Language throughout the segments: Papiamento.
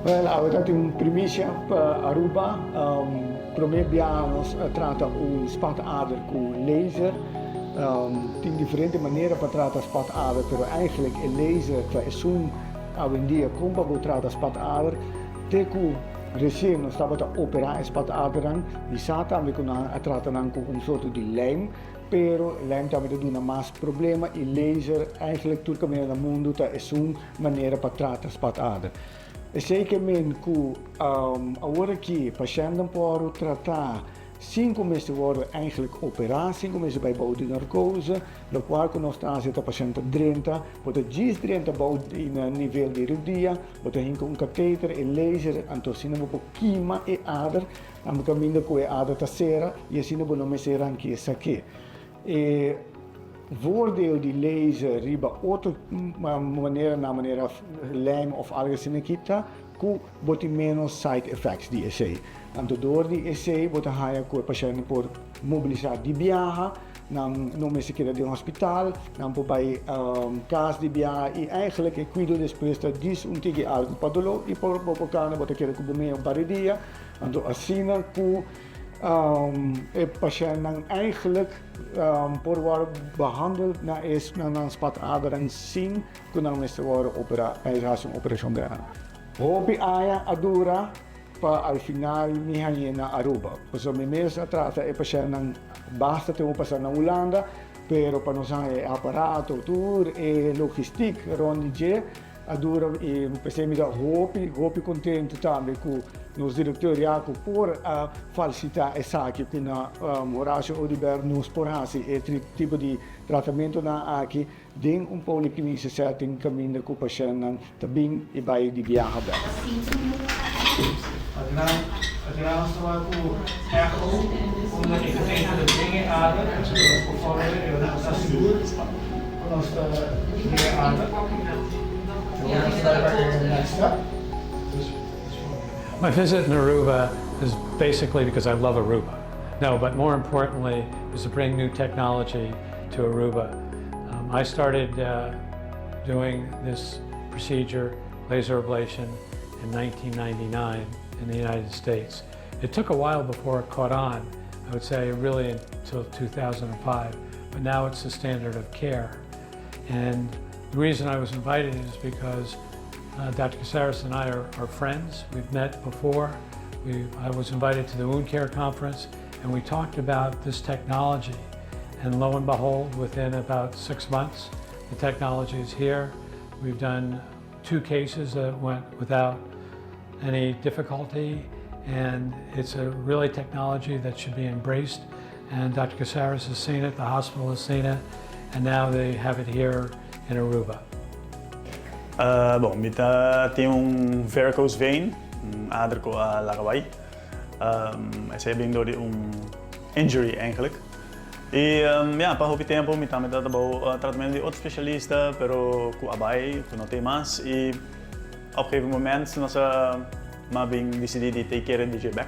Wel, awe ta tin un primicia pa Aruba. Prome biaha nos a trata un spatader cu laser. Tin diferente manera pa trata spatader, pero eigenlijk e laser ta esun awendia con pa bo trata spatader. Te cu recien nos tabata opera e spatadernan, mi sa tambe cu nan a trata nan cu un soorto di lijm, pero lijm tambe ta duna mas problema y laser eigenlijk tur caminda na mundo ta esun manera pa trata spatader. Esei ke men ku awor aki pashèntnan por tratá sin ku mester wòrdu eigentlik operá, sin ku mester bai bou di narkose, lokual ku nos ta hasi ta pashènt ta drenta, bo ta djis drenta bou di na nivel di rudia, bo ta hinka un kateter, e laser, anto asina bo por kima e ader, nan kaminda ku e ader ta sera i asina bo no mester ranki esaki. E voordeel di laser riba otro maneranan manera lijm of algo asina aki ta cu bo tin menos side effects di esey. Anto door di esey bo ta haya cu e pashentnan por mobilisa di biaha, nan no mester keda den hospital, nan por bay cas di biaha y eigenlijk e cuido despues ta djis un tiki algo pa dolor y por bo por cana bo ta keda cu bo mey un par di dia. Anto asina cu. E pashèntnan eigenlijk por wòrdu behandeld na e na nan spataderen sin ku nan mester wòrdu operá, hasi un operashon grandi. Hopi aña a dura pa al final mi hañ'é na Aruba. Pasobra mi mes a trata e pashèntnan basta tempu pasá na Hulanda, pero pa nos haña e aparato, tur e logistiek rònt di dje, A dura y p'esey mi ta hopi hopi contento tambe cu nos directeur Jaco por a falcita esaki cu na Horacio Oduber nos por haci e tipo di tratamentonan aki den un poliklinische setting caminda cu pashentnan ta bin y bay di biaha bek. My visit in Aruba is basically because I love Aruba. No, but more importantly is to bring new technology to Aruba. Um, I started uh, doing this procedure, laser ablation, in 1999 in the United States. It took a while before it caught on, I would say really until 2005, but now it's the standard of care. And the reason I was invited is because uh, Dr. Casarez and I are, are friends. We've met before. We, I was invited to the wound care conference and we talked about this technology. And lo and behold, within about six months, the technology is here. We've done two cases that went without any difficulty, and it's a really technology that should be embraced. And Dr. Casarez has seen it, the hospital has seen it, and now they have it here in Aruba. Uh, bon, mi ta tin un varicose vein, un ader ku a laga bai. Um, esei a bin door di un injury eigenlijk. Y um, ja, pa hopi tempo mi tambe ta bou uh, tratamiento di otro specialista, pero ku a bai, ku no tin mas. Y op gegeven moment nos a ma bin decidi di take care di dje bek.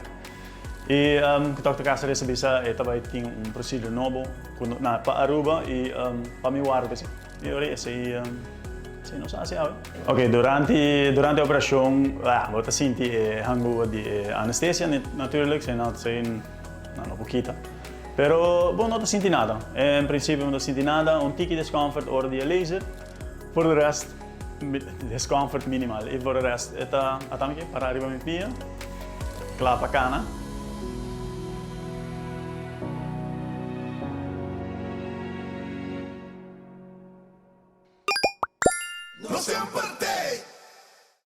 Y um, ku Dr. Cáceres a bisa e ta bai tin un procedure nobo ku no, na pa Aruba y um, pa mi warda p'esei. Y ora esei um, esei nos a hasi awe. Ok, durante durante e operacion, ah, bo ta sinti e hangover di e anestesia natuurlijk, esei no esei no por kita. Pero bo no ta sinti nada. En principio bo no ta sinti nada, un tiki discomfort ora di e laser, por de rest discomfort minimal. Y por de rest e ta ata mi ke para riba mi pia, kla pa kana. No semper t'ey.